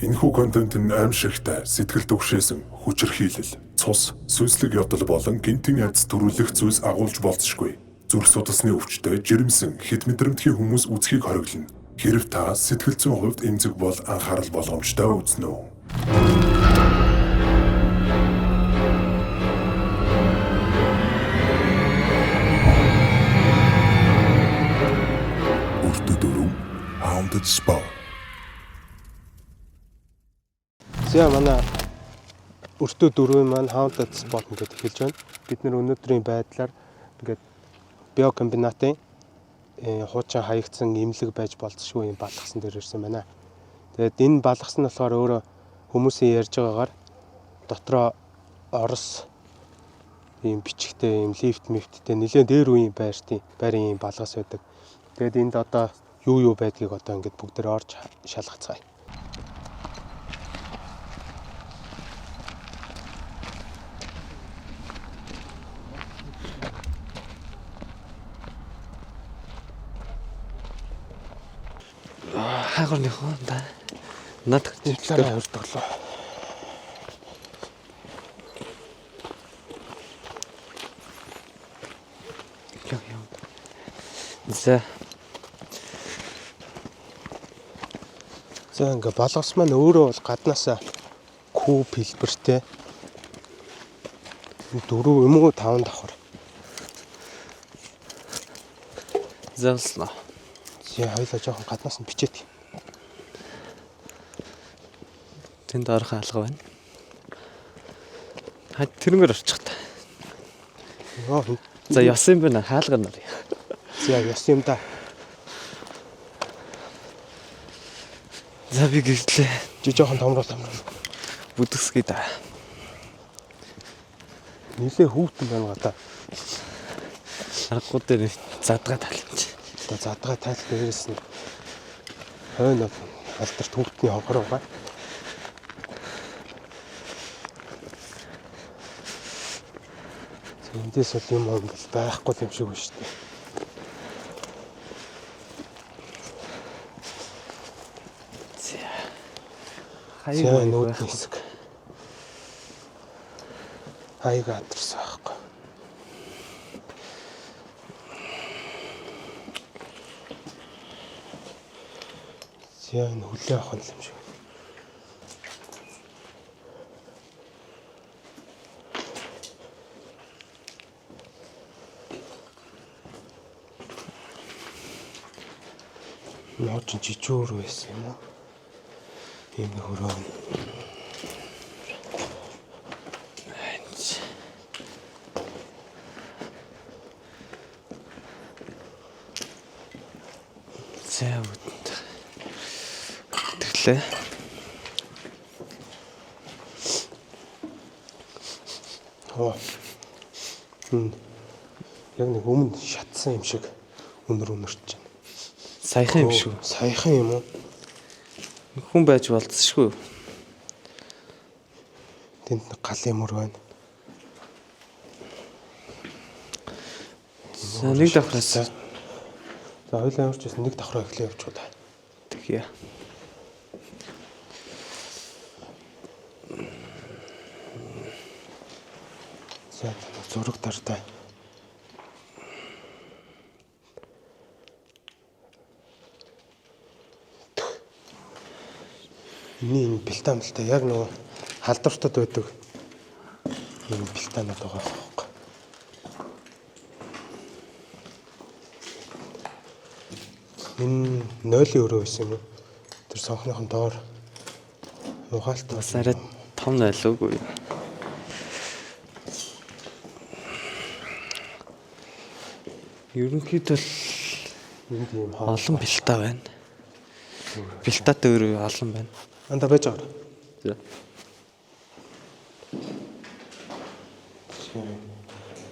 Энэхүү контент нь аимшигтай, сэтгэл түгшээсэн, хүчирхийлэл, цус, сүнслэг явдал болон гинтийн айдас төрүүлэх зүйлс агуулж болзошгүй. Зүрх судасны өвчтөй, жирэмсэн, хэд мэдрэмтгий хүмүүс үзхийг хориглоно. Хэрв та сэтгэл зүйн хувьд эмзэг бол анхаарал болгоомжтой үзнэ үү. Өртөө дөрөв Haunted Spa. За манай өртөө дөрвийн маань Haunted Spot ингээд эхэлж байна. Бид нэр өнөөдрийн байдлаар ингээд биокомбинатын хуучин хаягдсан имлэг байж болзошгүй юм балгасан дээр ирсэн байна. Тэгээд энэ балгасан нь болохоор өөрөө хүмүүсийн ярьж байгаагаар дотроо Орос ийм бичгтэй ийм лифт мифттэй нэлээд дээр үеийн байртын байрын ийм балгас байдаг. Тэгээд энд одоо юу юу байдгийг одоо ингээд бүгдээр орж шалгацгаая. Хайгуур нөхөө да. Над Энэ талаараа урьдглаа. яа яа. За За ингээ балгас маань өөрөө бол гаднаасаа куб хэлбэртэй дөрөв юм уу таван давхар. залснаа. За хоёлаа жоохон гаднаас нь бичээд. Тэнд орох алга байна. Ха тэрнгээр орчих та. Йоо. За ёс юм байна. Хаалга нар. За ёс юм да. За би гэртлээ. Жи жоохон томрол томрол. Бүдгсгий да. Нилээ хүүтэн байна гадаа. Аргагүй дээр задгаа талч. Одоо задгаа тайл дээрээс нь хойно алдарт хүүтний хонхор байгаа. За эндээс бол юм юм бол байхгүй юм шиг байна шүү дээ. За. За Хаяг нүүдний хэсэг. Хаяг адрес байхгүй. За энэ хүлээ авах юм шиг. Ноо чи жижүүр байсан юм уу? Ийм нэг хөрөө байна. За үтэнд. Тэглээ. Хоо. Хм. Яг нэг өмнө шатсан юм шиг үнэр үнэрч байна. Саяхан юм шүү. Саяхан юм уу? Хүн байж болцсошгүй. Тэнд нэг галын мөр байна. За нэг давхраас За хоёлаа ямар ч байсан нэг давхраа эхлэе явчих уу та. тэгье. За нэг зураг дартай. Миний энэ бэлтаа мэлтаа яг нөгөө халдвартад байдаг энэ бэлтаанууд байгаа байхгүй. Энэ нойлын өрөө байсан юм уу? Тэр сонхныхон доор угаалт Бас арай том нойлоогүй. Ерөнхийдөө л энд ийм хоо. олон бэлтаа байна. Бэлтаатай өрөө олон байна. Анда байж байгаа. За.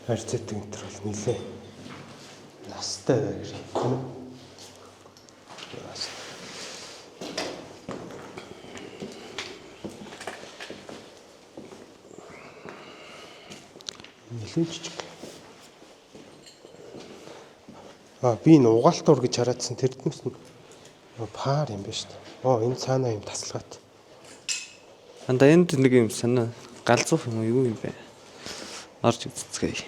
Харьцаатай энэ төр бол нилээ. Настай байр юм. Нилээ жижиг. А би энэ угаалтуур гэж хараадсан тэрднээс нь паар юм байна шүү дээ. Оо энэ цаанаа юм тасалгаат. Анда энд нэг юм санаа галзуух юм уу юу юм бэ? Орж үзцгээе.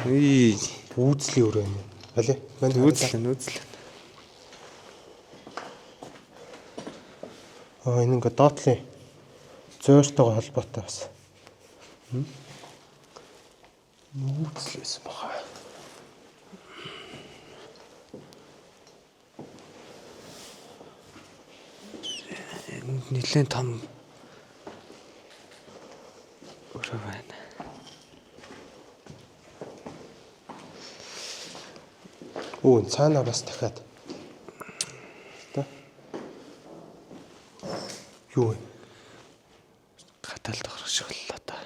Үгүй Үүзлийн өрөө юм. Алей. Мань нүүцлээ нүүцлээ. Аа энэ ингээ доотлын зөөртөйгөө холбоотой бас. Нүүцлээс баха. Энд нэлээд том өрөө байна. Өө энэ цаанаа бас дахиад. Тэ? Юу вэ? Гадаалд орох шиг боллоо та.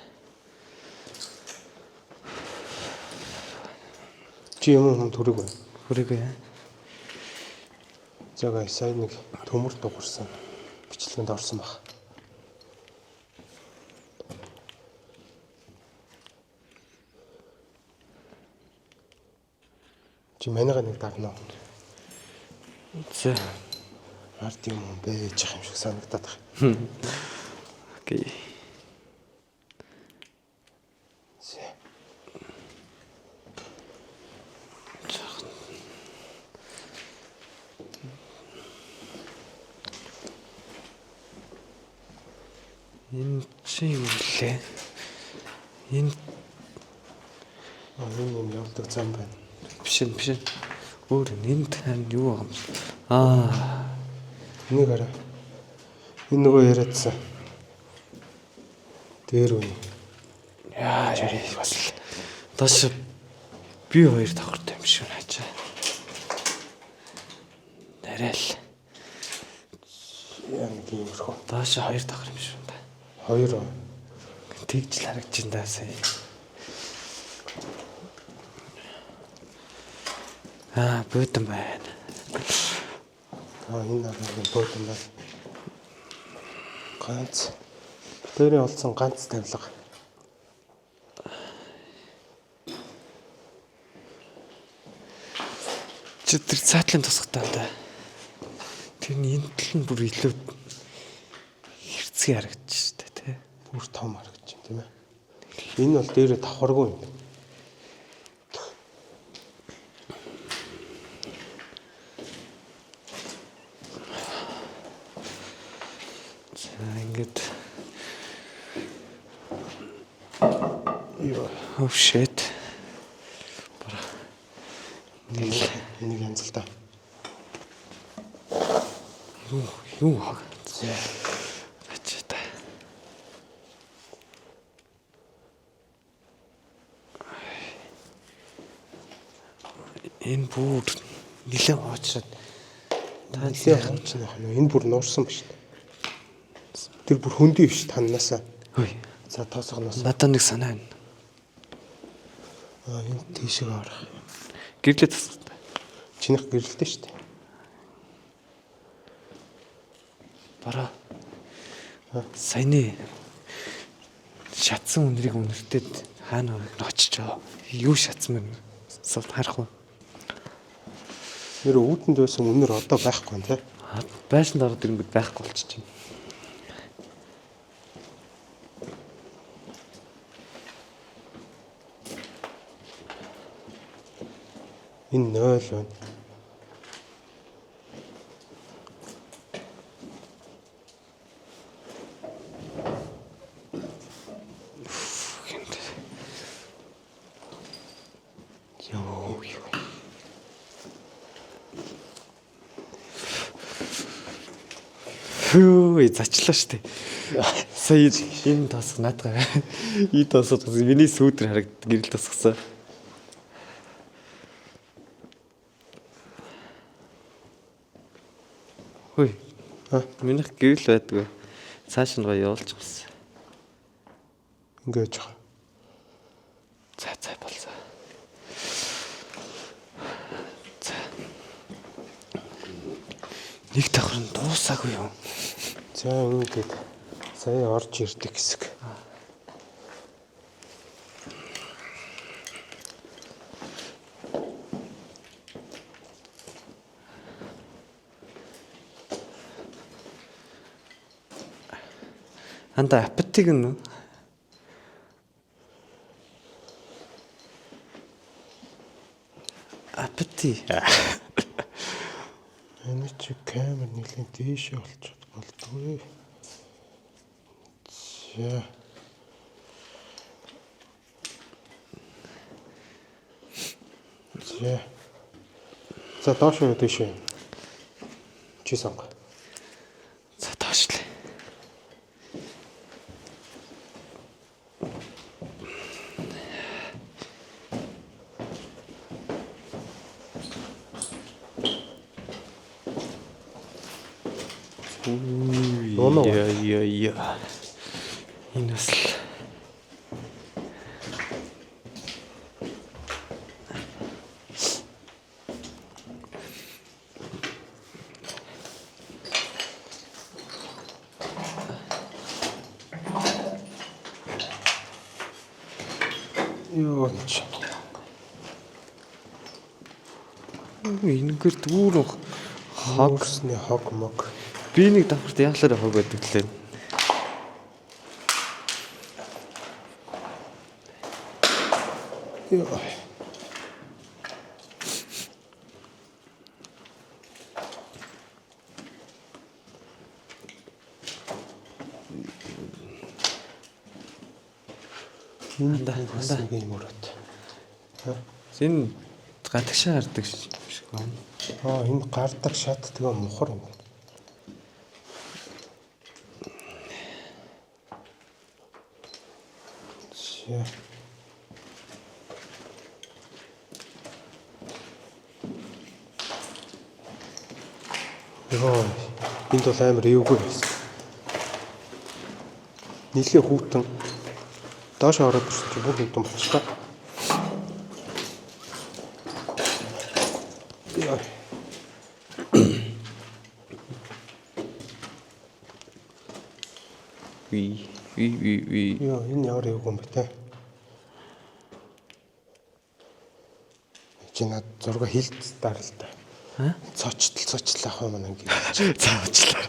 Чи юм юм төрөг байна. Хүрээгүй. За гай сая нэг төмөр дуурсан бичлэгэнд орсон баг. Чи манайга нэг дарна уу? За. Ард юм юм байж юм шиг санагдаад байна. Окей. За. Энэ чи юу лээ? Энэ Аа, Энэ юм явдаг зам байна. биш энэ биш. энэ. Өөр юм. Энд харин юу байгаа юм бэ? Аа, Энийг хараа. Энэ нөгөө яриадсан. Дээр үн. яа, ярий бас л. Доош би хоёр давхартай юм шиг байна хачаа. Арай л Яа нэг юм өрхөө. доош хоёр давхар юм шиг байна. Хоёр. Тэгж л харагдаж байна да сая. Аа, буудан байна. Аа энэ нарны буудан байна. Ганц. Тэрийн олдсон ганц тавилга. Чи тэр цаатлын тусгатай да. Тэр нь энэ тал нь бүр илүү хэрцгий харагдаж штэ тий. Бүр том харагдаж байна тийм ээ. Энэ бол дээрээ давхаргүй юм. За ингээд Йоо. oh shit. Бара. Нэг л Энийг янзалдаа. юу юу хаг. Ачаа та. Энэ бүр нэлээд хуучраад та Нэлээ хаач нөх нь. Энэ бүр нуурсан ба шүү дээ. Тэр бүр хөндөй биш таннаасаа. Хөөе. За тоосгоноос. Надад нэг санаа байна. Аа энэ тийшээ орох. Гэрлээ тасгах. Чинийх гэрэлтэй шүү дээ. Бараа. Саяны шатсан үнэрийг үнэртээд хаана байгааг нь очиж байгаа. Юу шатсан бэ? Сул харах уу? Нэр үүдэнд байсан үнэр одоо байхгүй юм тий. Аа, Байшинд ороод ирэнгүүт байхгүй болчих чинь. Энэ 0 байна. Хинт. Йоо юу. Хүү, зачлаа штэ. Сая энэ тасах наадгаа. Энэ тасах миний сүүдэр харагд гэрэл тасгасан. Хөөе. Аа. Минийх гэрэл байдгүй. Цааш нь гоё явуулчихсан. Ингээд яах. За за болцоо. За. Нэг давхар нь дуусаагүй юм. За ингээд сая орж ирдэг хэсэг. Анда апатик нь. Апати. Энэ чи камер нэлийн дээшээ болчиход болдгоо. За. За. За доош уу дээшээ. Чи сонго. За доошлээ. Нуунаа. Яа яа яа. Энэ бас л Юу чи. энэгээр дүүр хог. Хогсны хог мог. Би нэг давхарт яалаар хог байдаг лээ. Йоо. Анда Бас анда. нэг юм өрөөт. Энэ гадагшаа гардаг шиг байна. Аа энэ гардаг шат тэгээ мухар юм байна. За. Йоо, энд бол амар эвгүй байсан. Нилээ хүүтэн доош ороод ирсэн чинь бүр хүүтэн болчихлоо. Йоо. Ви ви ви ви. Йоо, энэ ямар эвгүй юм бэ те? Чи над зураг хилд даралтай. Аа? Цочтол цочтол ах юм аа ингэ. Заавчлаа.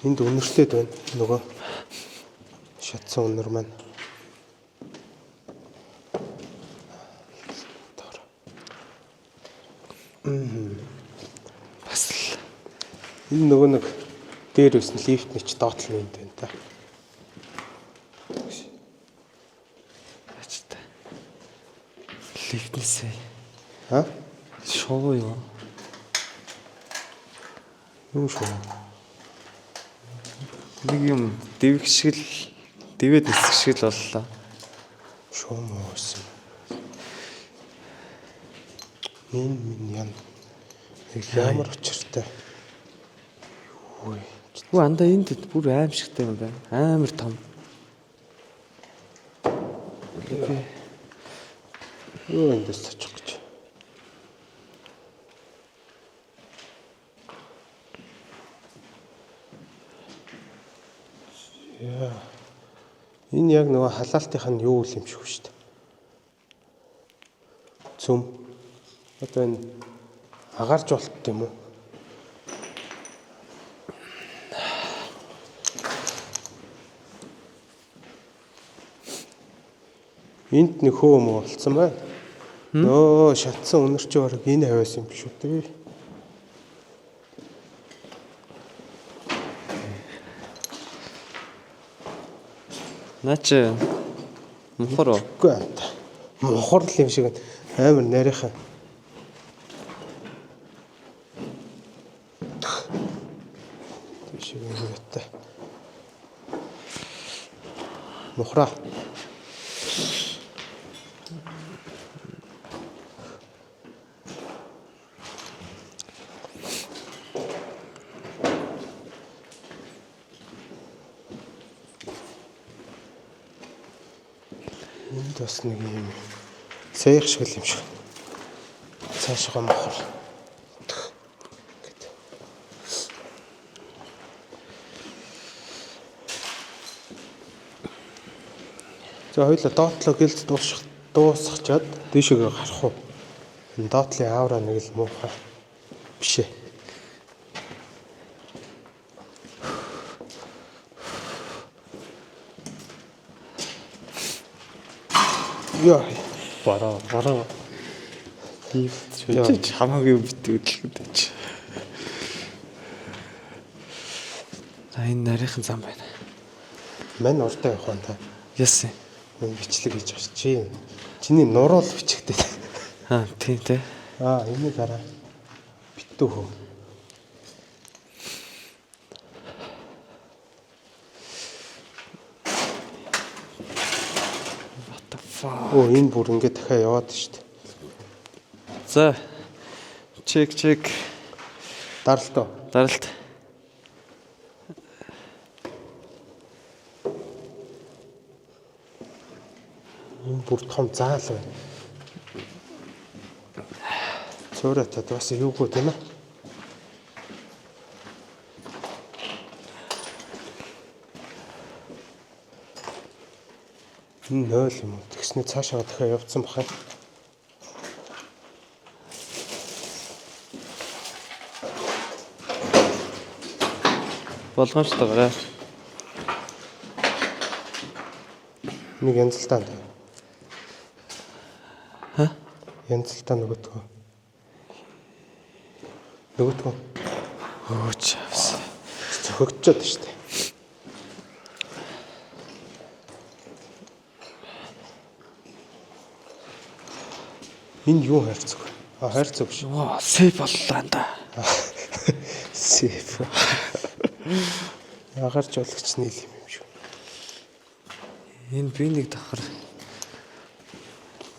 Энд үнэрлээд байна нөгөө шатсан үнэр маань. Доор. Бас л Энэ нөгөө нэг дээр байсан лифтний ч доотлол нь энд байна та. ач та. Лифтнээсээ А? шуу юу? Юу шүү? Нэг юм дэвх шиг л дэвээд нисэх шиг л боллоо. Шуу муу байсан. Нин минь ян. Ямар учиртай. Юу вэ? Үгүй андаа энд бүр аимшигтай юм байна. Амар том. Юу эндээс очих гэж. Яа. Энэ яг нөгөө халаалтынх нь юу юм шиг шүү дээ. Цөм. Одоо энэ агарч болт юм уу? Энд нэг хөө мө болцсон байна. Нөө шатсан үнэр чи бараг энэ хавьяас юм биш үү те. Наа чи мухар уу? Үгүй анта. Мухар л юм шиг байна. Амар нарийнхан. Тийш юм юутай. Мухраа. Энд бас нэг юм цех шиг л юм шиг. Цаашгаа мохор. Гэт. За хоёлаа доотлоо гэлд дуусчих Дуусгачаад дээшээгээ гарах уу? Энэ доотлын аавра нэг л муухай биш ээ. Яа, Бараа бараа. Тийм чи хамаагүй битүү дэлгүүд чи. За энэ нарийнхан зам байна. мань урдаа явах юм та. Яасан. Энэ бичлэг хийж байгаа чи. Чиний нуруул бичгтэй. Аа тийм те. Аа, энийг хараа. Битүү хөө. What the fuck. Өө, энэ бүр ингэ дахиад яваад штт. За. Чек чек. Даралтаа. Даралт. Энэ бүр том заал байна. Цөөрэ тад бас юугүй тийм ээ. Энэ 0 юм уу? Тэгснэ цаашаа дахиад явцсан баха. Болгоомжтойгоор. Нэг янзлтаа. Ха? Янзлтаа нөгөөтгөө. Нөгөөтгөө Өөч авсан. цохигдчиход шүү дээ. Энэ юу хайрцаг вэ? А хайрцаг биш. Ваа, сейф боллоо анда. Сейф. Агаар жологч нийл юм юм шүү. Энэ би нэг давхар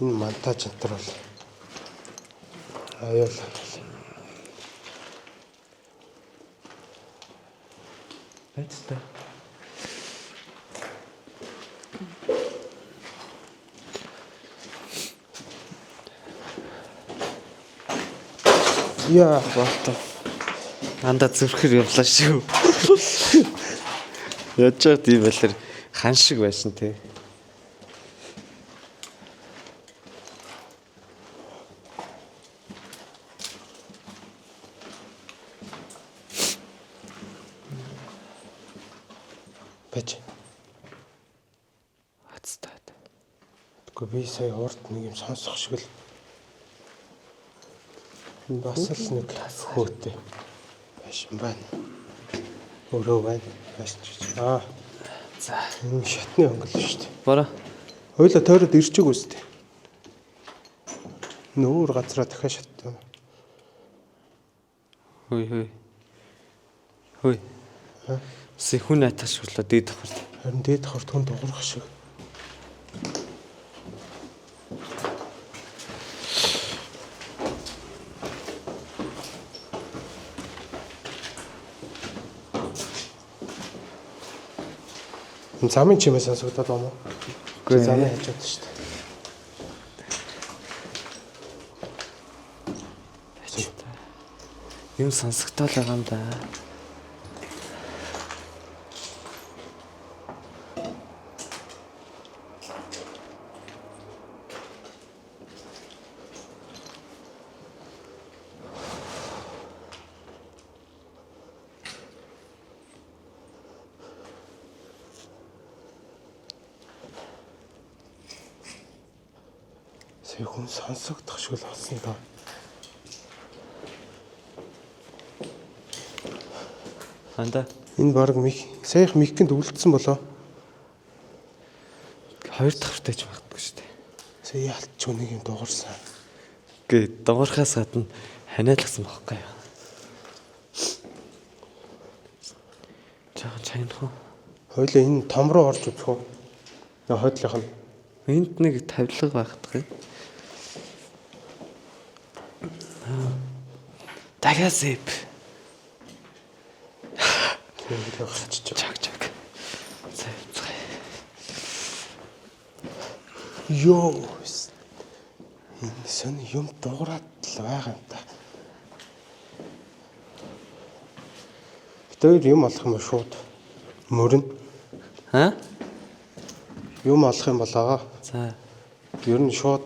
Энэ монтаж энэ бол аюул. байцтай. Яа, What the Анда зүрхэр явлаа шүү. Яаж чад ийм байлаар хан шиг байсан те. бэж. Хацтай. Тэгэхгүй би сая урд нэг юм сонсох шиг л бас л нэг хөөтэй байшин байна. Өрөө байна. Байшин ч гэж. Аа, За. энэ шатны өнгөл шүү дээ. Бараа. Хоёлаа тойроод ирчиг үстэй. Нүүр газраа дахиад шаттай. Хүй хүй. Хүй. Си хүн айтах шүрлээ дээд давхарт. Харин дээд давхарт хүн дуурах шиг. Энэ замын чимээ сонсогдоод байна уу? Үгүй ээ. Замын хажууд шүү дээ. Юм сонсогдоод байгаа юм да. Сая хүн сонсогдох шиг л болсон доо. Анда Энэ баг мих саях михкэнд үлдсэн болоо. хоёр давхартай ч магадгүй шүү дээ. Сая ялч нэг юм дуурсан. Гэ дуурхаас гадна ханиалгасан байхгүй юу? Жаахан чагнах уу? Хоёлаа энэ том руу орж үзэх үү? Нөө хойдлынх нь. Энд нэг тавилга байхдах юм. Дахиад зэп. Тийм гарчиж. Чаг чаг. Зэп зэ. Йоо. Энэ сон юм дуурайд л байгаа юм та. Бид хоёр юм олох юм уу шууд мөрөн Ха? юм олох юм болоо. За. Ер нь шууд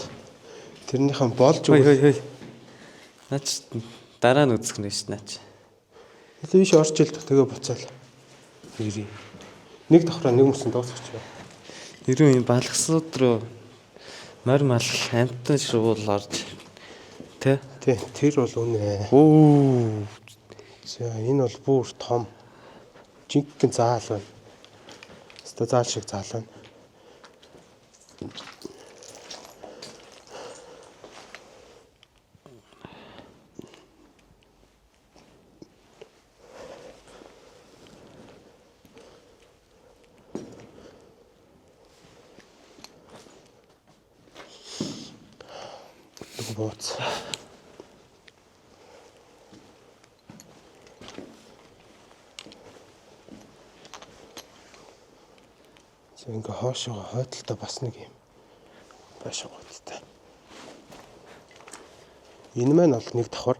тэрнийхэн болж Хой өгөх. хой хой. Наач дараа нь үзэх нь ш наач. Илүү иш орж ил тэгээ буцаал. Ирээ. Нэг давхраа нэг мөсөн дуусгач. Нэрэн юм балгасууд руу морь мал амтан шуул орж тэ. Тий, тэр бол үнэ. Оо. За энэ бол бүр том жинхэнэ заал байна. Өстой заал шиг заал байна. Нэг бууц. За ингээ хоошоо хойдолтой бас нэг юм байшингуудтай. Энэ маань бол нэг давхар.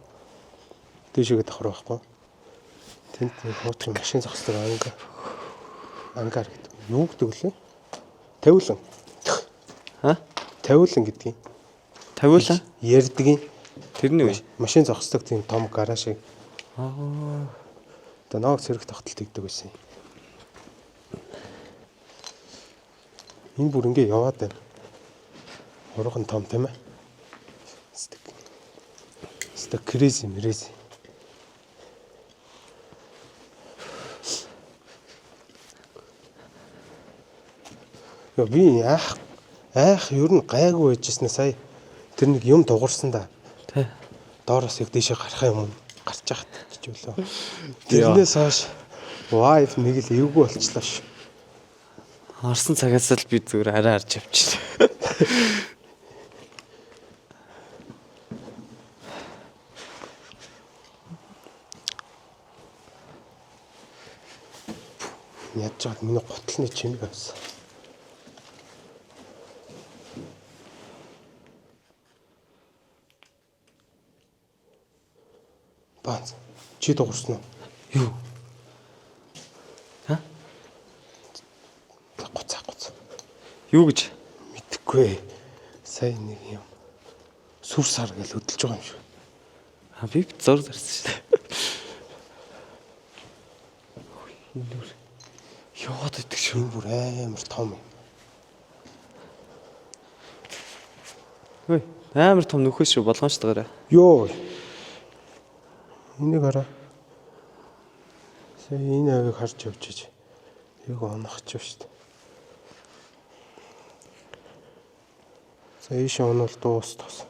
Дээшээгээ давхар байхгүй. Тэнд нэг хуучин машин зогсдог ангар. Ангар гэдэг. Юу гэдэг вүлээ? Тавиулан. Ха? Тавиулан гэдгийг Тавиулаа. ярьдгийн Тэрний үе. машин зогсдог тийм том гараж шиг. Аа. Одоо ноог цэрэг тогтолт хийдэг байсан юм. Энэ бүр ингээ яваад байна. Урган том тийм ээ. Стэг. Стэг crazy мрэзи. Йоо би айх айх ер нь гайгүй байжсэн сая тэр нэг юм дугуурсан да. Тэ. Доороос яг дээшээ гарах юм гарч яхад гэж үлээ. Тэрнээс хойш wife нэг л эвгүй болчлоо ш. Орсон цагаас л би зүгээр арай харж явчихлаа. Ядж жаад миний гутлны чимэг авсан. Бааз чи дуурсан уу? Юу? Ха? Гуцаа гуцаа. Юу гэж? Мэдхгүй. Сая нэг юм сүр сар гэж хөдөлж байгаа юм шиг. А би зураг зарсан шүү дээ. Энэ нүр яваад идэх шүү. Энэ бүр амар том юм. Хөөе, амар том нөхөө шүү болгоомжтойгоор. Йоо. Энийг хараа. Сая энэ авиг харж явж иж. Яг унахчих шүү дээ. За ийшээ унвал дуус тус.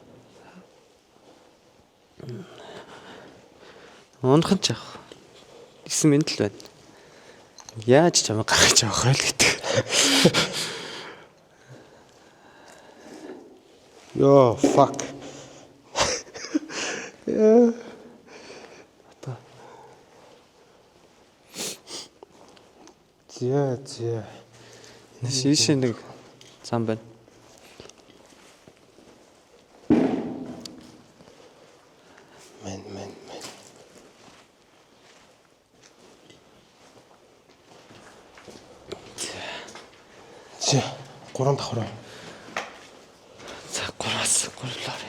Унах нь ч яах. 9 минут л байна. Яаж чамайг гаргаж авах вэ гэдэг. Йоо, fuck. Яа. Одоо Зя зя. ийшээ нэг зам байна. Мэн мэн мэн. Зя, гурван давхар. За 3-аас 3-лоор.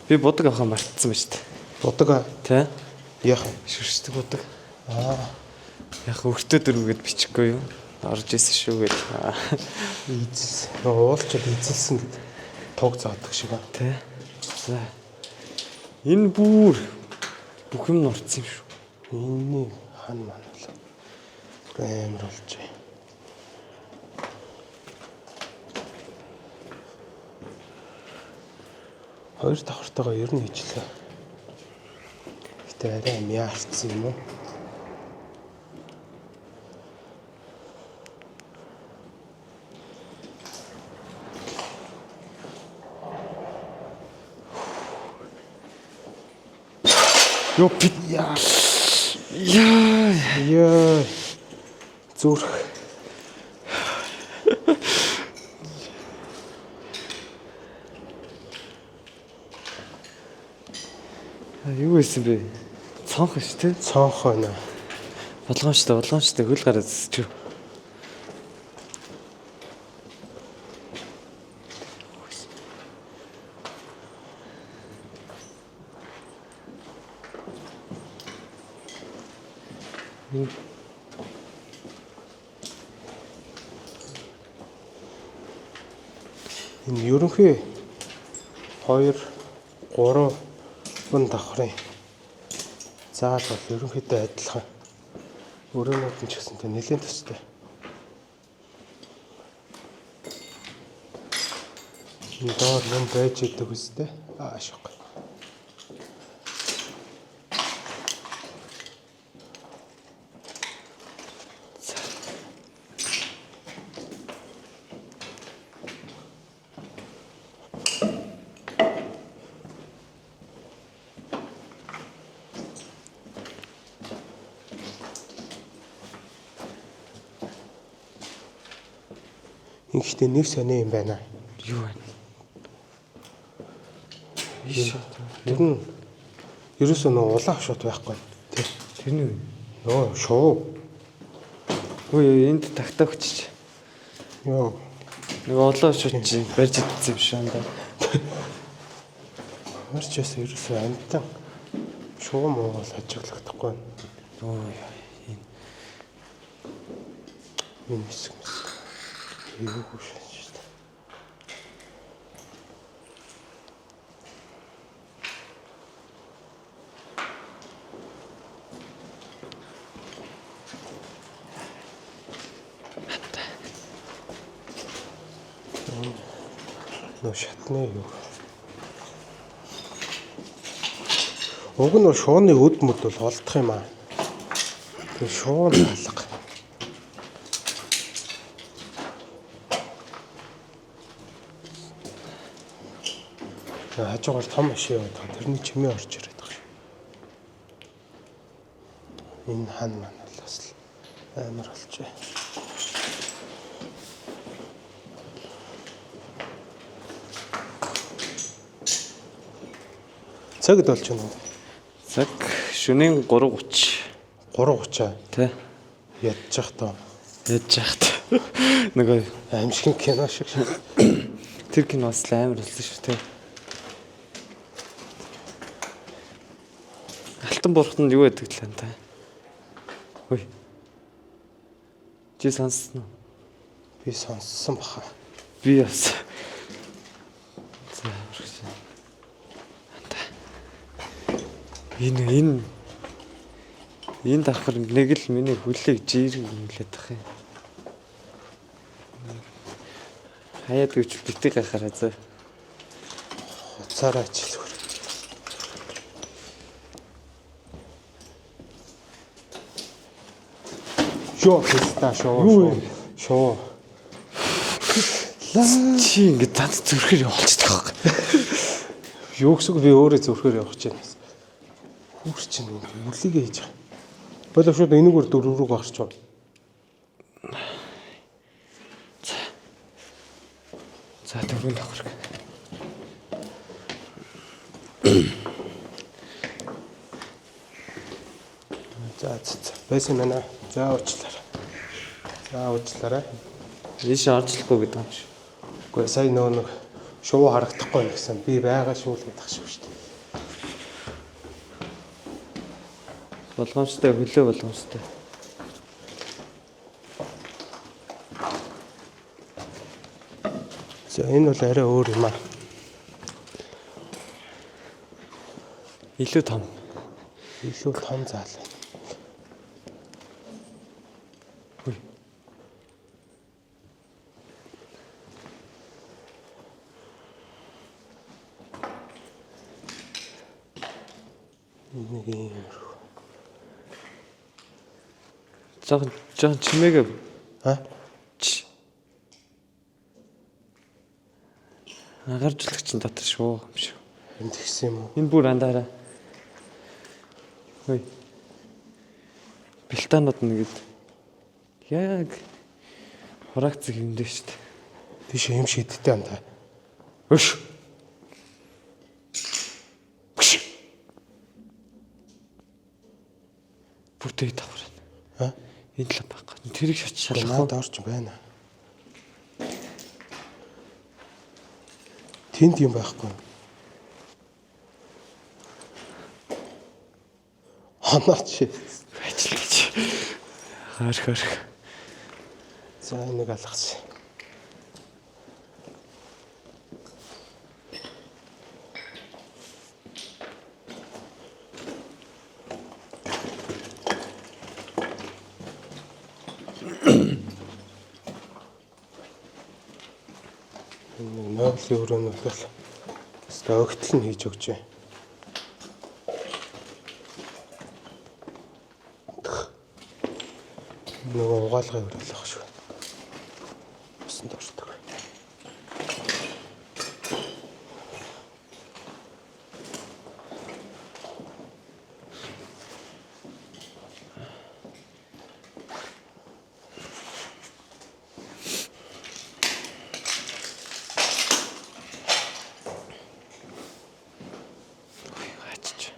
Би будаг авахаа мартсан ба шүү дээ. Будаг аа. Тэ? Яах вэ? Шүршдэг будаг. Аа, Яг өртөө дөрвөгээд бичихгүй юу? Орж исэн шүү гэж. Эзэлсэн. Нөгөө уулчаад эзэлсэн гэд туг заадаг шиг аа. Тэ? За. Энэ бүр бүх юм нурцсан юм шүү. Энэний хан маань бол бүр амар болж байна. Хоёр давхартайгаа ер нь хийжлээ. Гэтэ арай мяарцсан юм уу? Йоо би Яа. яа. Яа. Зүрх. Юу байсан бэ? Цонх ш тэ? Цонх байна. Болгоомжтой, болгоомжтой хөл гараад зэсч. Энэ ерөнхий 2 3 давхрын заал бол ерөнхийдөө адилхан. Өрөөнүүд нь ч гэсэнтэй нэлээд төстэй. Энэ доор юм байж идэг үстэй. Аа шок. Ингэхдээ нэг сони юм байна. Юу байна? Иш. Тэр нь ерөөсөө нөө улаан хошууд байхгүй. Тэ. Тэр нь юу? Нөө шуу. Үгүй энд тагтаа өгчиж. Йоо. Нэг олон шууд чи барьж идсэн юм шиг андаа. Марч ясаа ерөөсөө амтан шуу муу бол ажиглахдаггүй. Өө энэ Энэ хэсэг мэс. Эвгүй шүү дээ. Нөө шатны юу. Уг нь бол шууны өд мөд бол олдох юм аа. Тэр шуун алга. Хажуугаар том машин яваад байгаа. Тэрний чимээ орж ирээд байгаа шүү. Энэ хан маань бол бас л амар болжээ. Цагд болж байна уу? Цаг шөнийн 3:30. 3:30. Тэ. Ядчих тоо. Ядж яхад. Нөгөө Аимшигын кино шиг шиг. тэр кино бас л амар болсон шүү тэ. Алтан бурхтанд юу байдаг л та. Хөөе. Чи сонссон уу? Би сонссон баха. Би бас. За үргэлж. Анда. Энэ энэ давхар нэг л миний хөлийг жирэг имлээд тах юм. Хаяад гэвч битгий гайхаарай зөө. Хуцаараа ажилгүй. Йоо, хэста шоо. Юу вэ? Шоо. Чи ингэ ганц зүрхээр явуулчихдаг байхгүй. Юу гэсэн үг би өөрөө зүрхээр явах гэж байна. Хүүр чинь ингэ үлийгээ хийж байгаа. Болов шууд энэгээр дөрөв рүү гарч чав. За дөрөв давхар. За за за. Байсан байна. За уучлаарай. За уучлаарай. Ийш оржлохгүй гэдэг юм шиг. Үгүй сая нөө нэг шувуу харагдахгүй байх гэсэн. Би байгаа шүү л гэдэг шиг шүү дээ. Болгоомжтой хөлөө болгоомжтой. За энэ бол арай өөр юм аа. Илүү том. Илүү том заал байна. Хүй. Нэг юм. Жохон жохон чимээгээ А? Чи. Агаржуулагч нь дотор шүү юм шиг. Энд тэгсэн юм уу? Энэ бүр андаараа. Хөөе. Бэлтанууд нэгэд яг хураагдсан хэмдэ шүү дээ. Тийш юм шидтэй юм та. Өш. Бүр дээд давхар байна. Аа? Энэ л байхгүй. Тэрийг шат шалгах уу? Наад орч байна. Тэнд юм байхгүй. Хонооч. Ажиллаж. Харих харих. За нэг алгасан. Энэ нэг нойлын өрөө нь бол өстой огтл нь хийж өгчээ. Нөгөө угаалгын өрөө л ах шүү. Усанд ордог. Ачиж.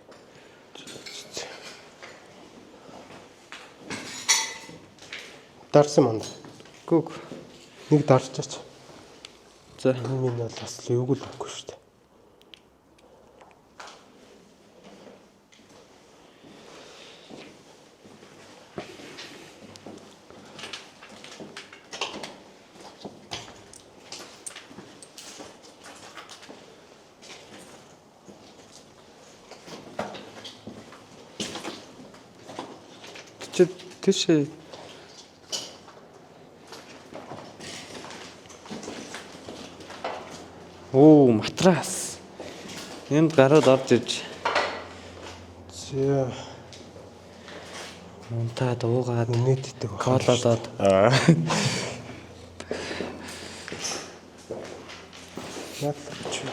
Дарсан манд. Гүг. Нэг дарчаач. За. Энэ минь бол бас л эвгүй л үгүй шүү дээ. Чи тийшээ Оо, матрас. Энд гараад орж ирж За унтаад уугаад нийтдэг байх. коололоод Наад л чи.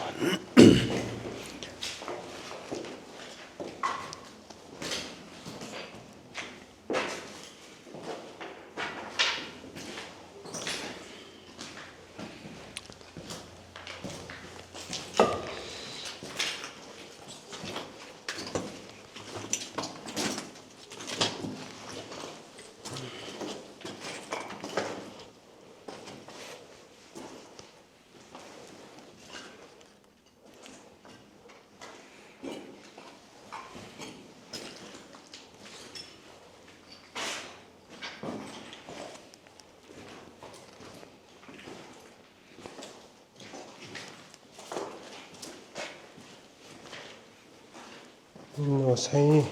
Энэ нөгөө саяын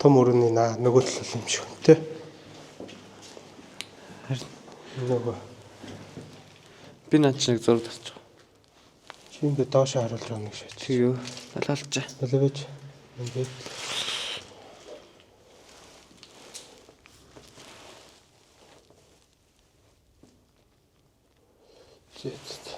том өрөөний наа нөгөө тал юм шиг үнтэй. Харин Нөгөө би над чи нэг зураг татчих. чи ингэ доош харуулж байгаа нэг шаач. Тэгье. Алаалж. Нэлэвэж ингээд Зэ зэ.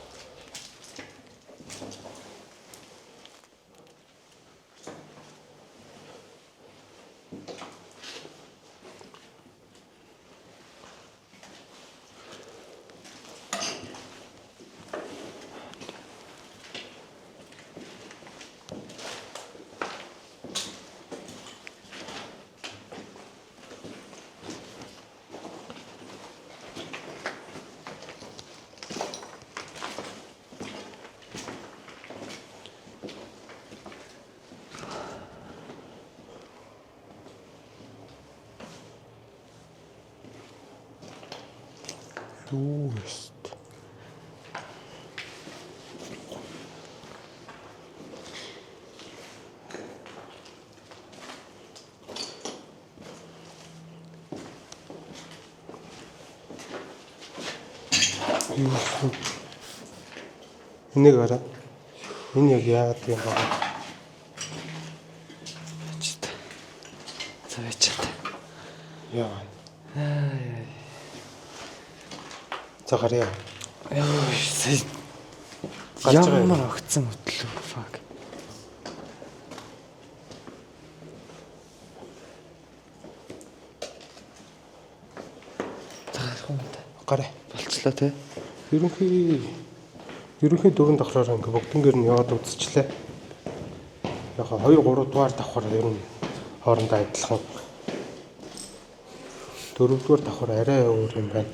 Юу өст. Юу вэ? Энийг хараа. Энэ яг яагаад юм бэ? Ачт. За бичээд. Яа. За гарья. Йоо, сая Гарч байгаа юм. ямар огцсон хөтлөө. Fuck. За гарах юм да. Гараа. Болчлоо те. Ерөнхий дөрөв давхраар ингээ бүгднгээр нь яваад үзчихлээ. Яг 2 3 дугаар давхар ер нь хоорондоо адилхан Дөрөвдүгээр давхар арай өөр юм байна.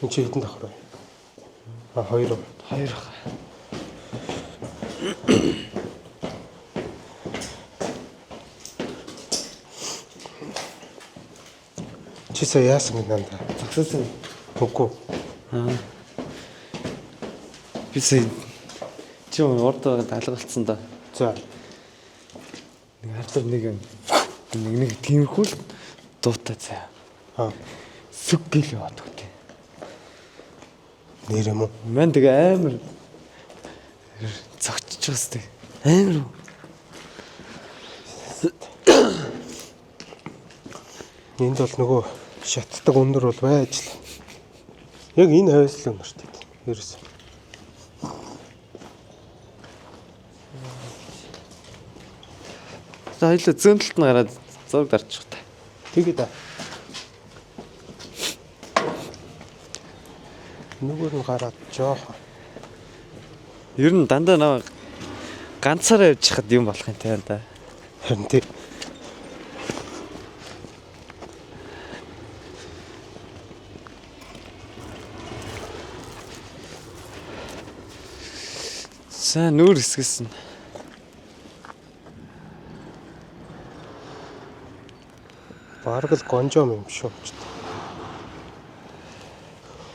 Энд чи хэдэн давхар вэ? А хоёр уу? Хоёр баха. Чи сая яасан бэ нандаа? Зогсоосон. Үгүй. Би сая чи урд байгаа даалгалцсан да. За. Нэг харлаа нэг юм. Нэг тиймэрхүү л дуутай заа. Аа. Сүг гэл яваад өгдөө. Нэр юм уу? Ман тэгээ амар зогчж байгаа сте. Амар уу. Энд бол нөгөө шатдаг өндөр бол байж л. Яг энэ хойс л өнөртэй. Ерөөс. За хоёлаа зүүн талд нь гараад зураг дарчих та. Тэгээд аа. Нөгөөр нь гараад жоохон. Ер нь дандаа наа ганцаараа явж хахад юм болох юм те да. Харин тий. За нүүр хэсгэсэн. Бараг л гонжоом юм шүү.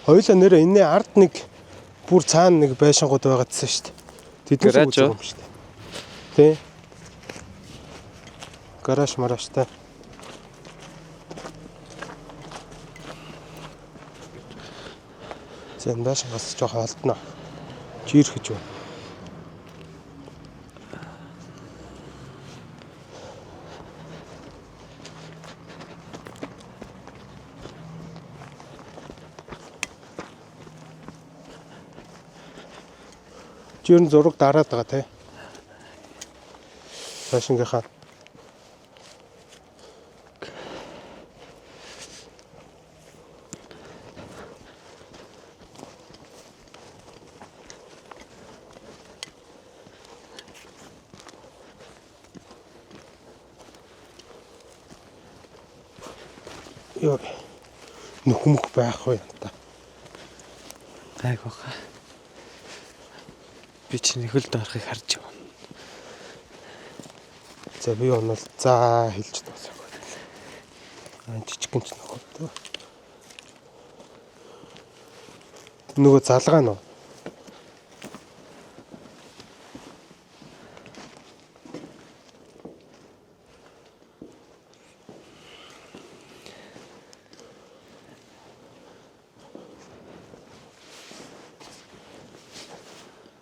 Хоёулаа нэрээ энэний ард нэг бүр цаана нэг байшингууд байгаадсэн шүү дээ. Тэднээс Гараж үзэг уу? юм шүү дээ. Тий. Гараж маражтай. За энэ байшингаас жоохон олдно. Жирэхэж байна. Чи ер нь зураг дараад байгаа тий. Байшингийнхаа. Йоо. Нөхмөх байх уу юм та. Гайг баха. Би чи нөхөлд орохыг харж явна. За би онол за хэлж дуусах. Аа жижигхэн ч нөхөд. Нөгөө залгаа нь уу?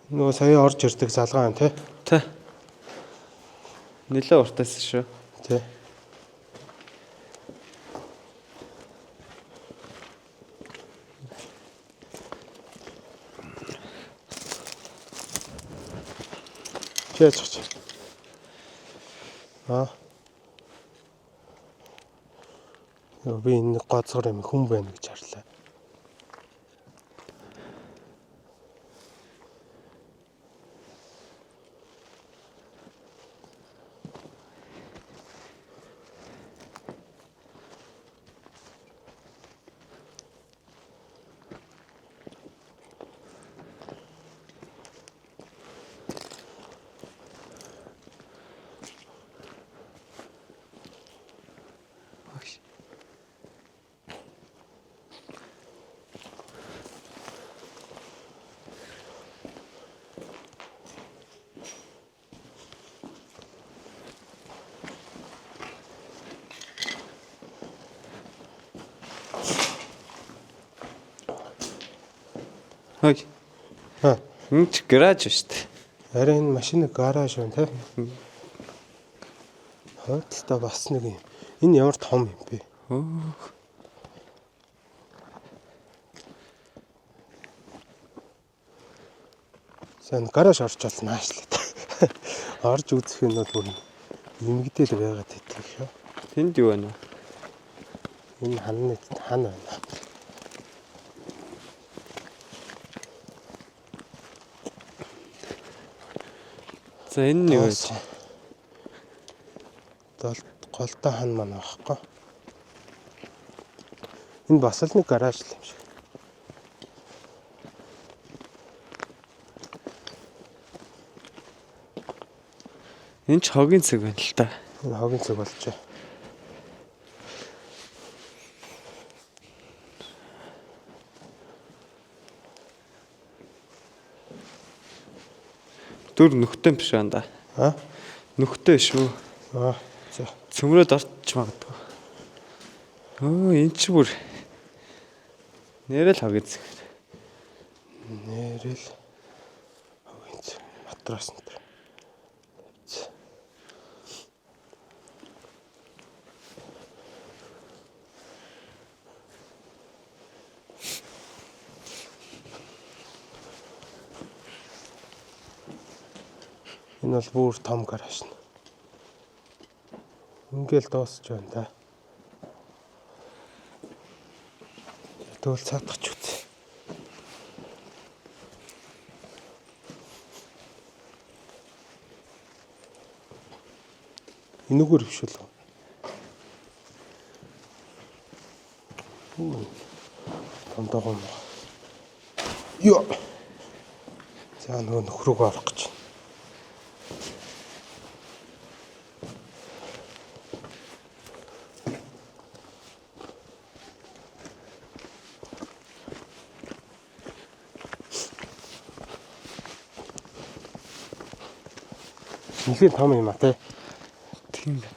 Нөгөө сая орж ирдэг залгаа юм тий? Тэ. Нилээ уртайсан шүү. Тий. Чи яаж ч. Аа. Йоо би энэ гоцгор юм хүн байна гэж харлаа. Багш. Хой. Аа. Энэ ч гараж шүү дээ. Арай энэ машины гараж байна тий. Хойдолтой бас нэг юм. Энэ ямар том юм бэ? Өөх. За энэ гараж орж бол наашлаа. Орж үзэх юм бол бүр эмгдэл байгаад байдаг шүү. Тэнд юу байна вэ? Энэ ханны хан байна. За энэ нь юу вэ? Дол голтой хан маань байхгүй. Энэ бас л нэг гараж л юм шиг. Энэ ч хогийн цэг байна л та. Энэ хогийн цэг болжээ. Дүр нүхтэн биш байна да. А? Нүхтэй шүү. Аа. За. Цөмрөөд орч магадгүй. Өө энэ ч бүр нэрэл хогийн цэг. Нэрэл хогийн цэг матрас энэ төр. Энэ бол бүр том гараж нь. Ингээл дуусч байна да. Тэгвэл цаадах ч үз. Энэгээр өвшөл. Үу. Том догоо. Йоо. За нөгөө нөхрөөгөө орох гэж. Нилээн том юм а те. Тийм байна.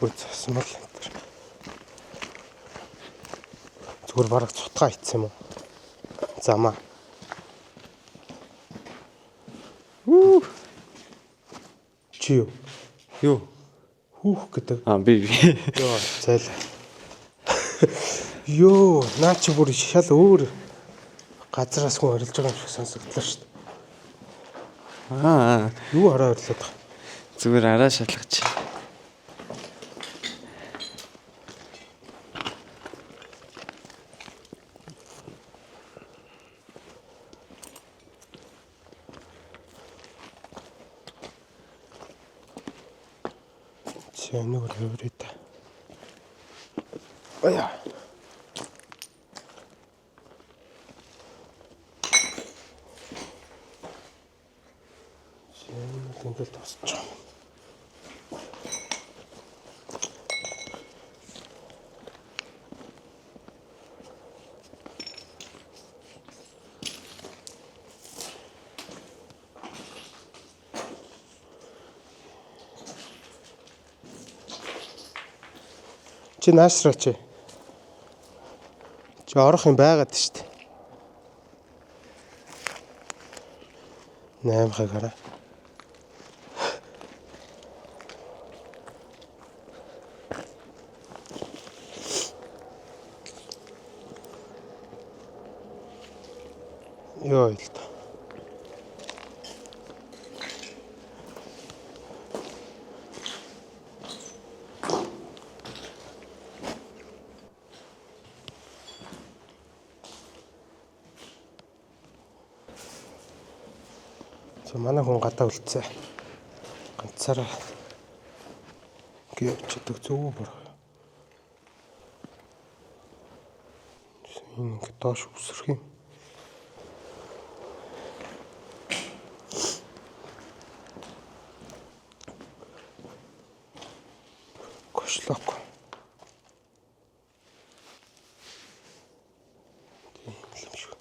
Бүр цасмал энэ төр. Зүгээр бараг цутгаа ицсэн юм уу? Замаа. Үү. Чи юу? Юу? Хүүх гэдэг. Аа би. Йоо, зайлаа. Йоо, наа чи бүр шал өөр газараас хүн орилж байгаа юм шиг сонсогдлоо шүү дээ. Аа Юу хараа орилоод байгаа? зүгээр араа шалгаж. Чи энэгээр хөврээ та. Аяа. Чи энэ л ингээл тусч байгаа юм. Чи наашраа чи. Чи орох юм байгаад шүү дээ. 8 хагараа. Йоо л та. За манай хүн гадаа үлдсэн. Ганцаараа явчихдаг зөв бүр. Энэ ингэ доош үсрэх юм. Кошлок. Тийм юм шиг.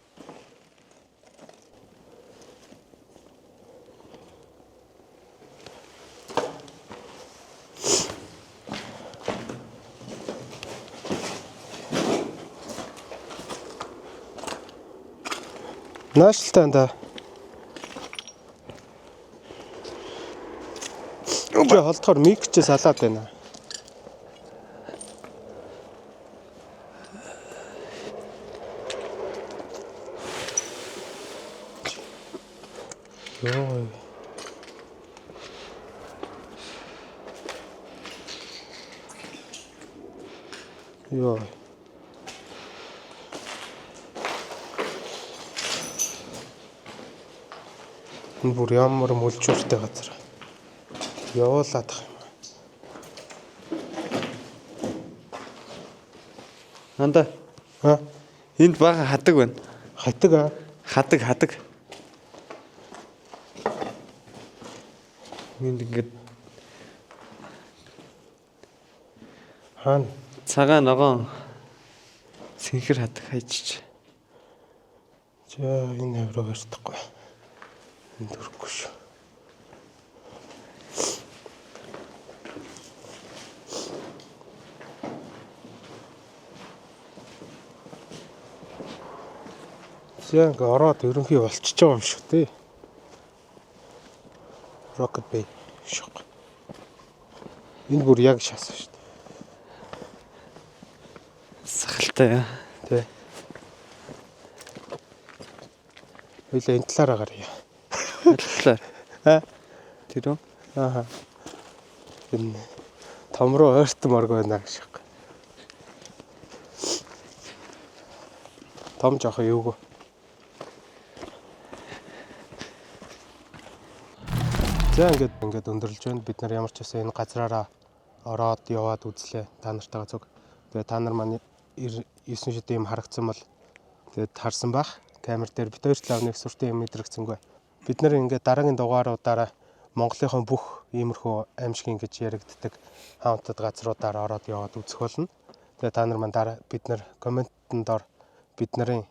Наашлтай да. Би холдохоор микчээ салаад байна. Йоо. Йоо. Энэ бүр ямар мүлжүүртэй газар. Явуулаад ах юм. Нанда. Аа? Энд бага хадаг байна. Хатаг аа. Хадаг хадаг. Энд ингээд Хаана? Цагаан ногоон сэнхэр хадаг хайчиж. За энэ хавь руу барьдахгүй. Энд өрөхгүй шүү. За ингээ ороод ерөнхий болчихж байгаа юм шиг тий. Rocket Bay шок. Энэ бүр яг шаасан шүү дээ. Сахалтай яа. Тий. Хоёлаа энэ талаараа гаръя. Аль талаар? Аа? Тэр үү? Ааха. Энэ том руу ойртморг байна гэж юм. Том жоох юугүй. За ингээд өндөрлж байна. Бид нар ямар ч байсан энэ газраараа ороод яваад үзлээ. Та нартайгаа зүг. Тэгээ та нар маань 9 шид юм харагдсан бол тэгээд харсан бах. Камер дээр бид хоёр талаа нэг сүртэй юм мэдрэгцэнгүй. Бид нар ингээд дараагийн дугааруудаараа Монголынхон бүх иймэрхүү аимшигын гэж яригддаг хаунтад газруудаар ороод яваад үзэх болно. Тэгээ та нар маань дараа бид нар комментэн дор бид нарын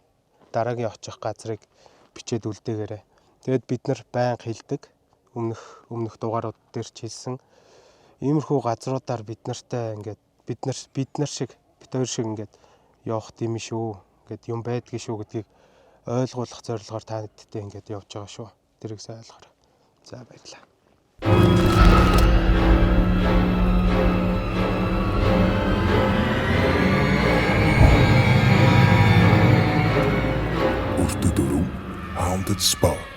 дараагийн очих газрыг бичээд үлдээгээрэй. Тэгээд бид нар байнга хэлдэг. Өмнөх дугаарууд дээр ч хэлсэн. Иймэрхүү газруудаар бид нартай ингээд бид нар шиг бид хоёр шиг ингээд явах тийм шүү. Ингээд юм байдгийг шүү гэдгийг ойлгуулах зорилгоор та нартай ингээд явж байгаа шүү. Тэрийг сайн ойлгоорой. За баярлалаа. Өртө дөрөв Haunted Spot.